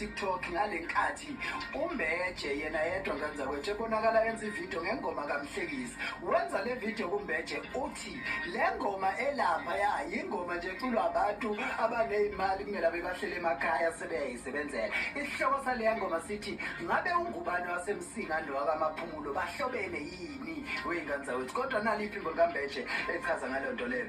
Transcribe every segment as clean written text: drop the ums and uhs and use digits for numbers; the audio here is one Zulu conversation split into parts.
ku-TikTok ngale nkathi uMbeje yena yedwa ngenza kwethu ebonakala yenza ividiyo ngengoma kaMhlekisi. Wenza le vidiyo kuMbeje uthi le ngoma elapha ya yingoma nje eculwa abantu abaney'mali kunela bebahlele emakhaya sebeyayisebenzela. Isihloko saleya ngoma sithi ngabe ungubani waseMsinga nowakamaphumulo bahlobene yini wey'ngane zawethu kodwa nali iphimbo likaMbeje echaza ngaleyo nto leyo.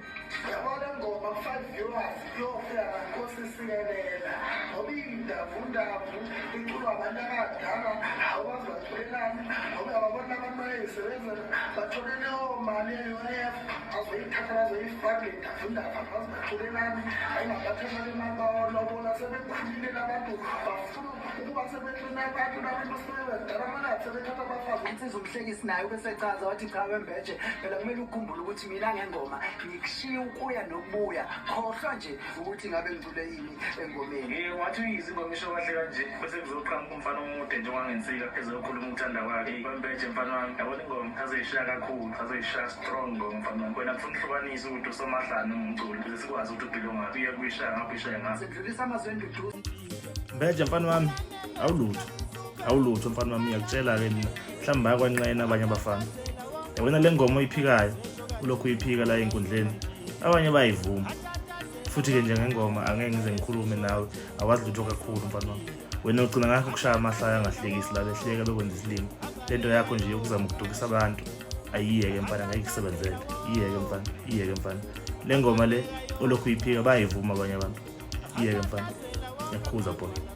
Yabo le ngoma ku-five viewers iyofika nkosi isikelela ngoba iyindavundavu iculwa abantu abadala awukwazi baculelani ngoba ababona abantu bayayisebenzela bathole leyo mali ye-UIF bazoyithatha bazoyifaka indavundavu abazi baculelani ayingabathatha le mali bawalobola sebekhulile labantu bafuna ukuba sebeqina abantu labantu sebebadala manathi sebethatha abafazi. Insizwa uMhlekisi naye ubesechaza wathi cha wembeje phela kumele ukukhumbule ukuthi mina ngengoma ngikushiya ukuya nokubuya khohlwa nje ukuthi ngabe ngicule ini engomeni. Yebo wathi uyize ingoma isho kahle kanje bese kuzoqhamuka umfana omude njengwangensika ezokhuluma ukuthanda kwakhe. Hey Mbeje mfana wami yabona ingoma azoyishaya kakhulu azoyishaya strong ngoma mfana wami. Wena kufuna uhlukanise ukuthi usomahlane noma umculi ukuze sikwazi ukuthi ubhilonga uye kuyishaya ngapha uyishaye ngapha. Sendlulisa amazwi enduduzo. Mbeje mfana wami awulutho awulutho mfana wami ngiyakutshela-ke mina mhlawumbe bayakwanqena abanye abafana yabona le ngoma oyiphikayo ulokhu uyiphika la ey'nkundleni abanye bayayivuma futhi-ke njengengoma angeke ngize ngikhulume nawe awazi lutho kakhulu mfana wami wena ugcina ngakho ukushaya amahlaya angahlekisi la behleka bekwenza isilima le nto yakho nje yokuzama ukudukisa abantu ayiyeke mfana ngeke ikusebenzele iyeke mfana iyeke mfana le ngoma le olokhu uyiphika bayayivuma abanye abantu iyeke mfana ngiyakukhuza boy.